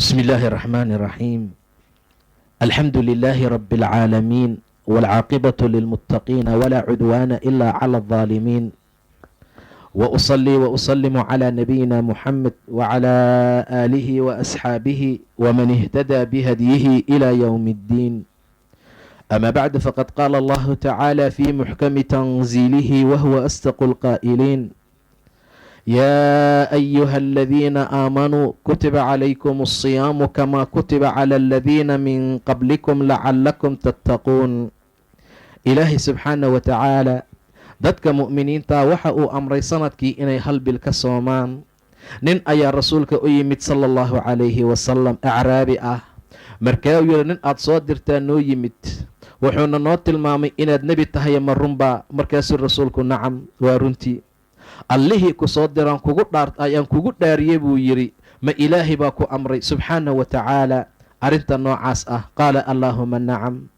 بسم الله الرحمن الرحيم. الحمد لله رب العالمين، والعاقبة للمتقين، ولا عدوان إلا على الظالمين، وأصلي وأسلم على نبينا محمد وعلى آله وأصحابه ومن اهتدى بهديه إلى يوم الدين. أما بعد، فقد قال الله تعالى في محكم تنزيله وهو أصدق القائلين: يا أيها الذين آمنوا كتب عليكم الصيام كما كتب على الذين من قبلكم لعلكم تتقون. Ilaahay subxaana wa tacaala dadka mu'miniinta waxa uu amray sanadkii inay hal bil ka soomaan. Nin ayaa Rasuulka u yimid sala Allahu calayhi wasalam, acraabi ah. Markaa uu yidhi: "Nin aad soo dirtaa noo yimid, wuxuuna noo tilmaamay inaad nebi tahay, ma runbaa?" Markaasuu Rasuulku: "Nacam, waa runtii. Allihii ku soo diraan kugu dhaar ayaan kugu dhaariyey," buu yidhi, "ma Ilaahay baa ku amray subxaana wa tacaala arrinta noocaas ah?" Qaala: "Allaahuma nacam."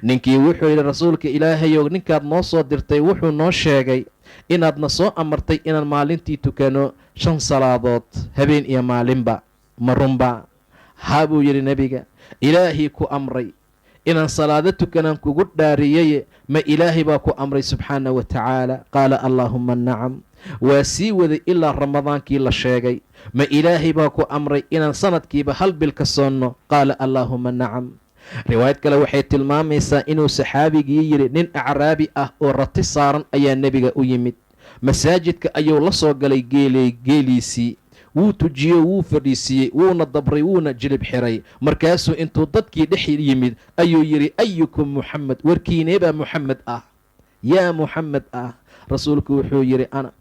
Ninkii wuxuu yidhi: "Rasuulka Ilaahayow, ninkaad noo soo dirtay wuxuu noo sheegay inaadna soo amartay inaan maalintii tukano shan salaadood, habeen iyo maalinba, ma runba?" "Haa," buu yidhi Nebiga. "Ilaahii ku amray inaan salaado tukanaan kugu dhaariyaye, ma Ilaahay baa ku amray subxaana wa tacaala?" Qaala: "Allaahuma nacam." Waa sii waday ilaa Ramadaankii la sheegay. "Ma Ilaahay baa ku amray inaan sanadkiiba hal bil ka soonno?" Qaala: "Allaahuma nacam." Riwaayad kale waxay tilmaamaysaa inuu saxaabigii yidhi: nin acraabi ah oo rati saaran ayaa Nebiga u yimid. Masaajidka ayuu la soo galay geeliisii, wuu tujiyo, wuu fadhiisiiyey, wuuna dabray, wuuna jilib xiray. Markaasuu intuu dadkii dhex yimid ayuu yidhi: "Ayukum Muxamed? Warkiineebaa Muxamed ah? Yaa Muxamed ah?" Rasuulku wuxuu yidhi: "Ana."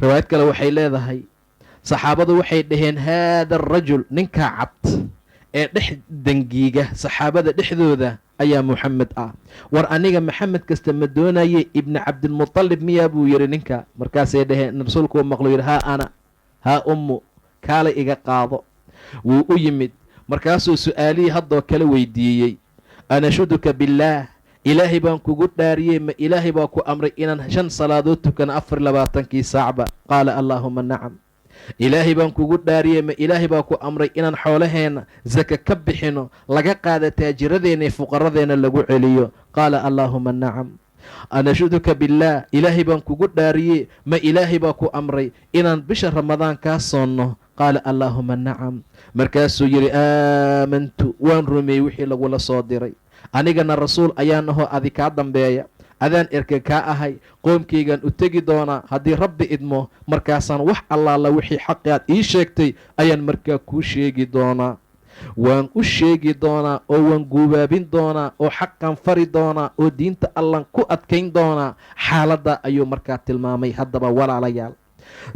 Riwaayad kale waxay leedahay, saxaabadu waxay dhaheen: "Haada arajul, ninkaa cad ee dhex dangiiga saxaabada dhexdooda ayaa Muxamed ah." "War aniga Maxamed kasta ma doonaye, Ibni Cabdilmutalib miyaa?" buu yidhi ninka. Markaasay dhaheen, Rasuulku uu maqlo, yidhi: "Haa, ana. Haa ummu, kaalay iga qaado." Wuu u yimid. Markaasuu su-aalihii haddoo kale weydiiyey: "Anashuduka billaah, Ilaahay baan kugu dhaariyey, ma Ilaahay baa ku amray inaan shan salaadood tukano 24kii saacba?" Qaala: "Allaahuma nacam." "Ilaahay baan kugu dhaariyey, ma Ilaahay baa ku amray inaan xoolaheenna saka ka bixino, laga qaada taajiradeenna ee fuqaradeenna lagu celiyo?" Qaala: "Allaahuma nacam." "Anashuduka billaah, Ilaahay baan kugu dhaariyey, ma Ilaahay baa ku amray inaan bisha Ramadaan kaa soonno?" Qaala: "Allaahuma nacam." Markaasuu yidhi: "Aamantu, waan rumeeyey wixii lagula soo diray. Anigana rasuul ayaan ahoo adi kaa dambeeya, adaan erka kaa ahay. Qoomkaygaan u tegi doonaa haddii Rabbi idmo. Markaasaan wax allaala wixii xaqi aad ii sheegtay ayaan markaa kuu sheegi doonaa, waan u sheegi doonaa, oo waan guubaabin doonaa, oo xaqan fari doonaa, oo diinta Allan ku adkayn doonaa." Xaaladda ayuu markaa tilmaamay. Haddaba walaalayaal,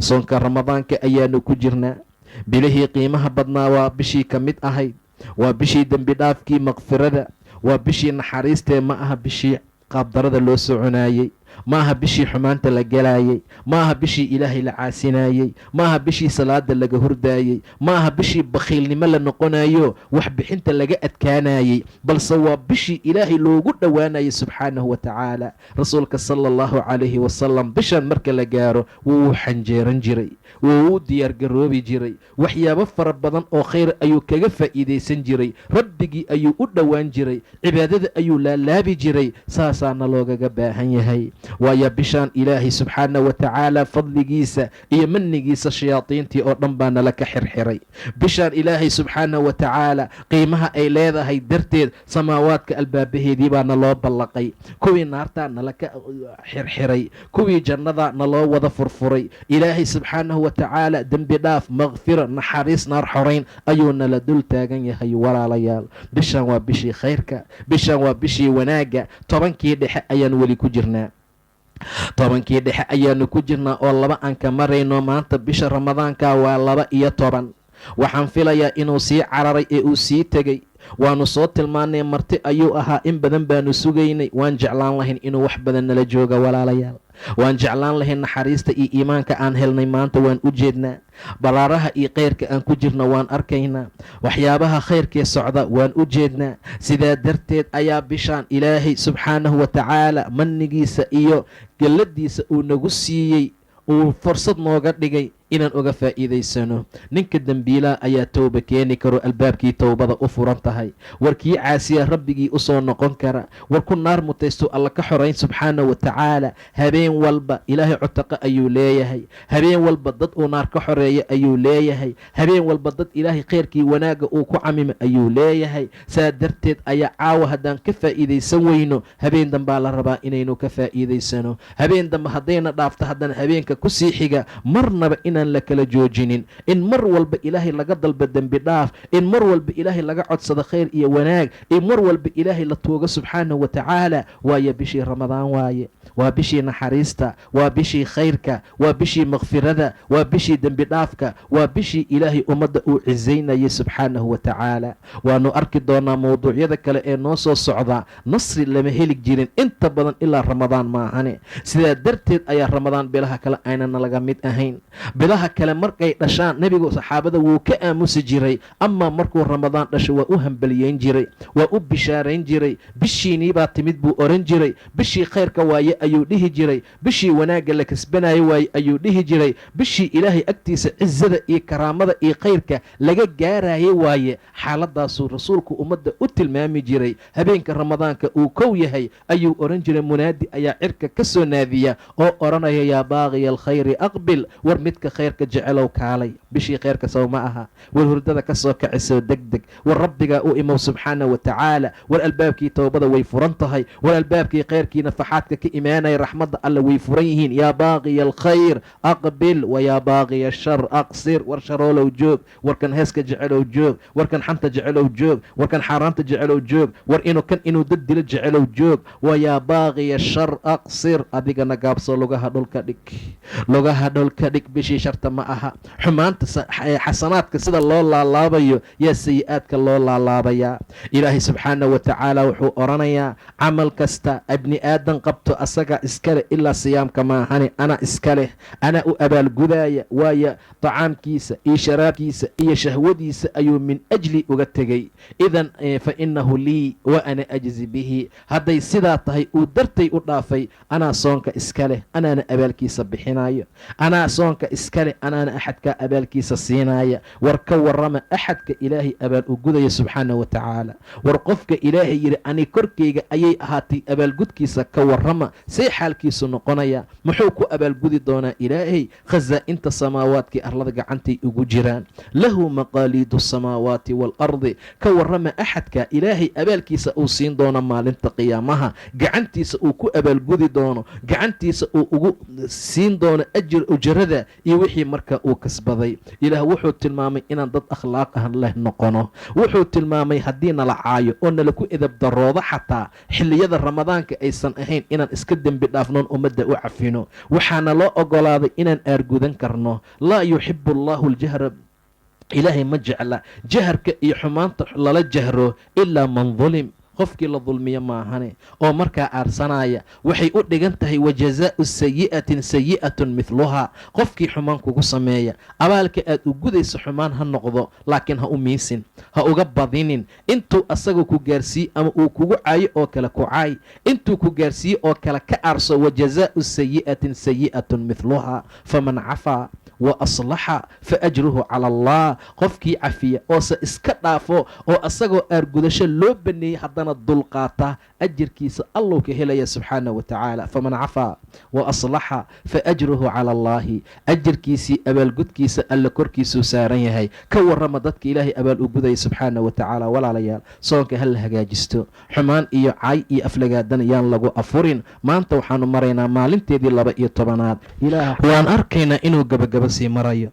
soonka Ramadaanka ayaanu ku jirnaa. Bilihii qiimaha badnaa waa bishii ka mid ahayd, waa bishii dembi dhaafkii, makfirada, waa bishii naxariistee. Ma aha bishii qaabdarada loo soconaayey, ma aha bishii xumaanta la galaayey, ma aha bishii Ilaahay la caasinayey, ma aha bishii salaada laga hurdaayey, ma aha bishii bakhiilnimo la noqonayo, waxbixinta laga adkaanayey, balse waa bishii Ilaahay loogu dhowaanayay subxaanahu wa tacaala. Rasuulka sala Allahu calayhi wasalam bishan marka la gaaro wuu xanjeeran jiray, wuu u diyaargaroobi jiray, waxyaabo fara badan oo khayr ayuu kaga faa'iidaysan jiray, Rabbigii ayuu u dhowaan jiray, cibaadada ayuu laalaabi jiray. Saasaana loogaga baahan yahay, waayo bishaan Ilaahay subxaana wa tacaala fadligiisa iyo manigiisa shayaadiintii oo dhan baa nala ka xirxiray. Bishaan Ilaahay subxaana wa tacaala qiimaha ay leedahay darteed samaawaadka albaabaheedii baa naloo ballaqay, kuwii naartaa nala ka xirxiray, kuwii jannada naloo wada furfuray. Ilaahay subxaanahu wa tacaala dembi dhaaf, makfira, naxariis, naar xorayn ayuu nala dul taagan yahay. Walaalayaal, bishaan waa bishii khayrka, bishaan waa bishii wanaagga. 10kii dhexe ayaan weli ku jirnaa, 10kii dhexe ayaanu ku jirnaa oo laba aan ka marayno. Maanta bisha Ramadaanka waa 12. Waxaan filayaa inuu sii cararay ee uu sii tegey. Waanu soo tilmaanay, marti ayuu ahaa, in badan baanu sugaynay. Waan jeclaan lahayn inuu wax badan nala jooga. Walaalayaal, waan jeclaan lahayn. Naxariista iyo iimaanka aan helnay maanta waan u jeednaa, baraaraha iyo khayrka aan ku jirna waan arkaynaa, waxyaabaha khayrkee socda waan u jeednaa. Sidaa darteed ayaa bishaan Ilaahay subxaanahu wa tacaala manigiisa iyo galladiisa uu nagu siiyey, uu fursad nooga dhigay. Inaan uga faa'iidaysano. Ninka dembiilaha ayaa towba keeni karo, albaabkii towbada u furan tahay. War kii caasiya rabbigii usoo noqon kara. War ku naar mutaysto Alla ka xorayn subxaana wa tacaala. Habeen walba Ilaahay cutaqa ayuu leeyahay. Habeen walba dad uu naar ka xoreeya ayuu leeyahay. Habeen walba dad Ilaahay khayrkii wanaagga uu ku camimo ayuu leeyahay. Saa darteed ayaa caawa haddaan ka faa'iidaysan weyno, habeen dambaa la rabaa inaynu ka faa'iidaysano. Habeen dambe haddayna dhaafto, haddana habeenka kusii xiga. Marnaba inaan la kala joojinin, in mar walba Ilaahay laga dalba dembi dhaaf, in mar walba Ilaahay laga codsado khayr iyo wanaag, in mar walba Ilaahay la tuugo subxaanahu wa tacaala. Waayo, bishii Ramadaan waaye, waa bishii naxariista, waa bishii khayrka, waa bishii makfirada, waa bishii dembi dhaafka, waa bishii Ilaahay ummadda uu cisaynayay subxaanahu wa tacaala. Waanu arki doonaa mowduucyada kale ee noo soo socda. Nasri lama heli jirin inta badan ilaa Ramadaan maahane. Sidaa darteed ayaa Ramadaan bilaha kale aynana laga mid ahayn. Bilaha kale markay dhashaan, Nebigu saxaabada wuu ka aamusi jiray, amaa markuu Ramadaan dhasho waa u hambaliyeyn jiray, waa u bishaarayn jiray. "Bishiinii baa timid," buu oran jiray. "Bishii khayrka waaye," ayuu dhihi jiray. "Bishii wanaagga la kasbanayo waaye," ayuu dhihi jiray. "Bishii Ilaahay agtiisa cizada iyo karaamada iyo khayrka laga gaaraye waaye." Xaaladaasuu Rasuulku ummadda u tilmaami jiray. Habeenka Ramadaanka uu kow yahay ayuu oran jiray, munaadi ayaa cirka ka soo naadiya oo odhanaya: "Yaa baaqiya alkhayri aqbil." War midka khayrka jecelow, kaalay. Bishii khayrka sow ma aha? War hurdada ka soo kacisoo deg deg. War Rabbigaa u imow subxaana wa tacaala. War albaabkii towbada way furan tahay. War albaabkii khayrkii nafaxaadka ka imaanaya, raxmadda Alle, way furan yihiin. Yaa baaqiya alkhayr aqbil, wa yaa baaqiya ashar aqsir. War sharoolow joog, warkan heeska jecelow joog, warkan xanta jecelow joog, warkan xaaraanta jecelow joog, war inuu kan inuu dad dilo jecelow joog. Wa yaa baaqiya shar aqsir. Adigana gaabso, lugaha dhulka dhig, lugaha dhulka dhig. Bishii sharta ma aha. Xumaanta xasanaadka sida loo laalaabayo yaa sayi-aadka loo laalaabayaa. Ilaahay subxaana wa tacaala wuxuu odhanayaa: camal kasta ibni aadan qabto asaga iskale, ilaa siyaamka maahane, ana iska leh, anaa u abaalgudaaya. Waayo, tacaamkiisa iyo sharaabkiisa iyo shahwadiisa ayuu min ajli uga tegey. Idan fa innahu lii wa ana ajzi bihi. Hadday sidaa tahay, uu dartay u dhaafay, anaa soonka iska leh, anaana abaalkiisa bixinayo. Anaa soonka iska leh, anaana axadkaa abaalkiisa siinaya. War ka warrama axadka Ilaahay abaal u gudaya subxaana wa tacaala. War qofka Ilaahay yidhi ani korkayga ayay ahaatay abaalgudkiisa, ka warrama, see xaalkiisu noqonaya? Muxuu ku abaalgudi doonaa Ilaahay? Khasaa'inta samaawaadkii arlada gacantay ugu jiraan. Lahu maqaaliidu asamaawaati waalardi. Ka warrama axadka Ilaahay abaalkiisa uu siin doono maalinta qiyaamaha, gacantiisa uu ku abaalgudi doono, gacantiisa uu ugu siin doono ajir, ujrada iyo wixii marka uu kasbaday. Ilaah wuxuu tilmaamay inaan dad akhlaaq ah leh noqono. Wuxuu tilmaamay haddii nala caayo oo nala ku edab daroodo, xataa xilliyada Ramadaanka aysan ahayn, inaan iska dembi dhaafnoon, ummadda u cafino. Waxaana loo ogolaaday inaan aargudan karno. Laa yuxibu allahu aljahra, Ilaahay ma jecla jaharka iyo xumaanta lala jahro, ilaa man dulim, qofkii la dulmiyo maahane oo markaa aarsanaya. Waxay u dhigan tahay wajazaau sayi'atin sayi'atun mithluhaa. Qofkii xumaan kugu sameeya, abaalka aad u gudayso xumaan ha noqdo, laakiin ha u miisin, ha uga badinin. Intuu asaga ku gaarsiiye ama uu kugu caayo oo kale ku caay, intuu ku gaarsiiye oo kale ka aarso. Wajazaau sayi'atin sayi'atun mithluhaa, faman cafaa wa aslaxa fa ajruhu cala Allah. Qofkii cafiya oose iska dhaafo oo asagoo aargudasho loo baneeyey haddana dulqaata, ajirkiisa Allow ka helaya subxaana wa tacaala. Faman cafaa wa aslaxa fa ajruhu cala allaahi. Ajirkiisii, abaalgudkiisa, Alla korkiisuu saaran yahay. Ka warrama dadka Ilaahay abaal u gudaya subxaana wa tacaala. Walaalayaal, soonka ha la hagaajisto. Xumaan iyo cay iyo aflagaadana yaan lagu afurin. Maanta waxaanu maraynaa maalinteedii 12aad. Waan arkaynaa inuu gabagaba sii marayo.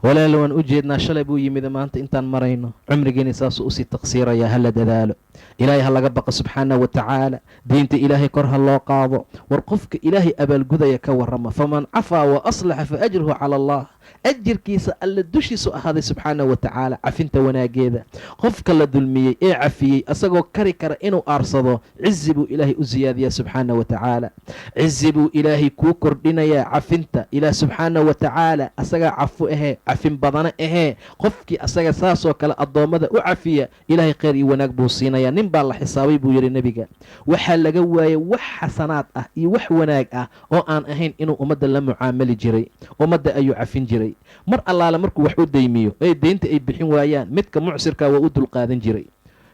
Walaal, waan u jeednaa, shalay buu yimid, maanta intaan marayno, cumrigeeni saasuu usii taqsiirayaa. Hala dadaalo, Ilaahay ha laga baqa subxaana wa tacaala, diinta Ilaahay kor ha loo qaado. War qofka Ilaahay abaalgudaya ka warrama. Faman cafaa wa aslaxa fa ajruhu cala allah. Ajirkiisa Alla dushiisu ahaaday subxaana wa tacaala. Cafinta wanaageeda, qofka la dulmiyey ee cafiyey asagoo kari kara inuu aarsado, cizi buu Ilaahay u siyaadiyaa subxaana wa tacaala. Cizi buu Ilaahay kuu kordhinayaa cafinta. Ilaah subxaana wa tacaala asagaa cafu ahee, cafin badana ahee. Qofkii asaga saasoo kale addoommada u cafiya, Ilaahay khayr iyo wanaag buu siinayaa. Nin baa la xisaabay, buu yidhi Nebiga, waxaa laga waayey wax xasanaad ah iyo wax wanaag ah oo aan ahayn inuu ummadda la mucaamali jiray. Ummadda ayuu cafin jiray. jiray. Mar allaale markuu wax u deymiyo ee deynta ay bixin waayaan, midka mucsirka waa u dulqaadan jiray,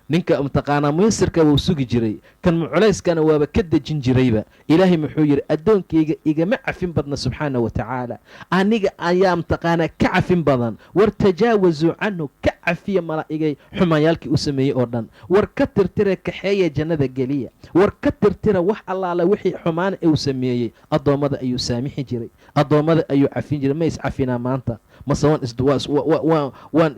ninka mataqaanaa muysirka wuu sugi jiray, kan muculayskana waaba ka dejin jirayba. Ilaahay muxuu yidhi? Addoonkayga igama cafin badna subxaana wa tacaala, aniga ayaa mataqaanaa ka cafin badan. War tajaawasuu canhu, ka cafiya malaa'igay xumaanyaalkii u sameeyey oo dhan. War ka tirtira, kaxeeya, jannada geliya. War ka tirtira wax allaala wixii xumaan uu sameeyey. Addoommada ayuu saamixi jiray, addoommada ayuu cafin jiray. Ma iscafinaa maanta? Mase waan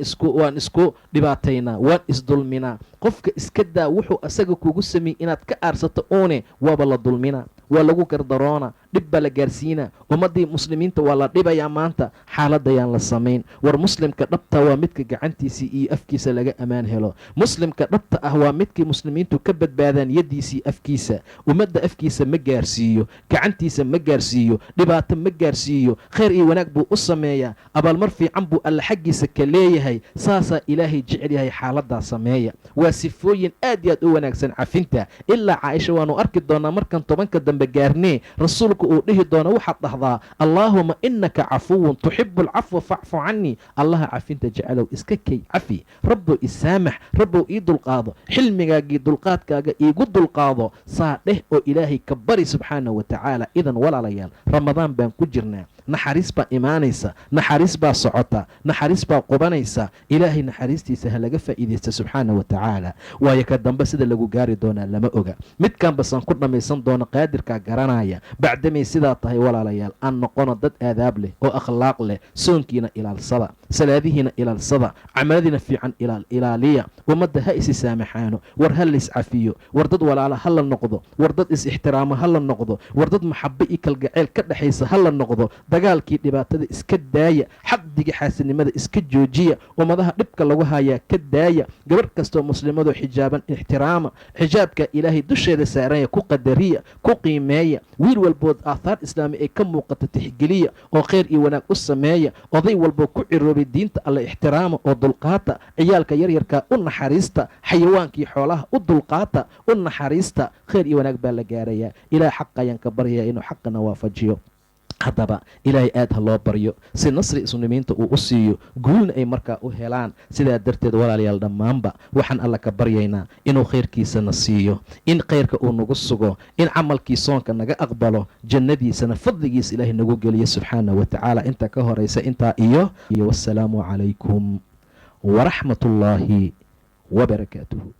isku dhibaataynaa, waan isdulminaa? Qofka iska daa wuxuu asaga kugu sameeyey inaad ka aarsato uune, waaba la dulminaa, waa lagu gardaroona, dhib baa la gaarsiinaa. Ummaddii muslimiinta waa la dhibayaa maanta. Xaaladayaan la samayn. War muslimka dhabta waa midka gacantiisii iyo afkiisa laga ammaan helo. Muslimka dhabta ah waa midkii muslimiintu ka badbaadaan yaddiisii, afkiisa. Ummadda afkiisa ma gaarsiiyo, gacantiisa ma gaarsiiyo, dhibaato ma gaarsiiyo. Khayr iyo wanaag buu u sameeyaa, abaalmar fiican buu Alle xaggiisa ka leeyahay. Saasaa Ilaahay jecel yahay. Xaaladaa sameeya. Waa sifooyin aad iyo aad u wanaagsan cafinta. Ilaa Caaisha waanu arki doonaa markan 10-ka dambe gaarnee, rasuulku uu dhihi doono: "Waxaad dhahdaa, Allaahuma innaka cafuwun tuxibu alcafwa facfu canii." Allaha cafinta jecelow, iska kay cafi. Rabbow isaamax, Rabbow ii dulqaado, xilmigaagii dulqaadkaaga iigu dulqaado. Saa dheh oo Ilaahay ka bari subxaana wa tacaala. Idan walaalayaal, Ramadaan baan ku jirnaa. Naxariis baa imaanaysa, naxariis baa socota, naxariis baa qubanaysa. Ilaahay naxariistiisa ha laga faa'iidaysta subxaana wa tacaala, waayo ka dambe sida lagu gaari doonaa lama oga. Midkan basaan ku dhammaysan doono qaadirkaa garanaya. Bacdamay sidaa tahay, walaalayaal, aan noqono dad aadaab leh oo akhlaaq leh. Soonkiina ilaalsada, salaadihiina ilaalsada, camaladiina fiican ilaaliya. Ummadda ha isi saamaxaano. War ha lays cafiyo. War dad walaala ha la noqdo. War dad is ixtiraamo ha la noqdo. War dad maxabo iyo kalgaceyl ka dhexaysa ha la noqdo. Dagaalkii dhibaatada iska daaya, xaqdigii xaasidnimada iska joojiya, ummadaha dhibka lagu hayaa ka daaya. Gabadh kastoo muslimadoo xijaaban ixtiraama, xijaabka Ilaahay dusheeda saaranya ku qadariya, ku qiimeeya. Wiil walbood aathaar islaami ay ka muuqata tixgeliya oo khayr iyo wanaag u sameeya. Oday walboo ku ciroobay diinta Alle ixtiraama oo dulqaata. Ciyaalka yaryarkaa u naxariista, xayawaankii xoolaha u dulqaata, u naxariista. Khayr iyo wanaag baa la gaarayaa. Ilaah xaq ayaan ka baryayaa inuu xaqana waafajiyo. Haddaba Ilaahay aad ha loo baryo si nasri muslimiinta uu u siiyo, guulna ay markaa u helaan. Sidaa darteed, walaalayaal, dhammaanba waxaan Alla ka baryaynaa inuu khayrkiisana siiyo, in khayrka uu nagu sugo, in camalkii soonka naga aqbalo, jannadiisana fadligiisa Ilaahay nagu geliyo subxaana wa tacaala. Inta ka horaysa intaa iyo wassalaamu calaykum waraxmat ullaahi wabarakaatuhu.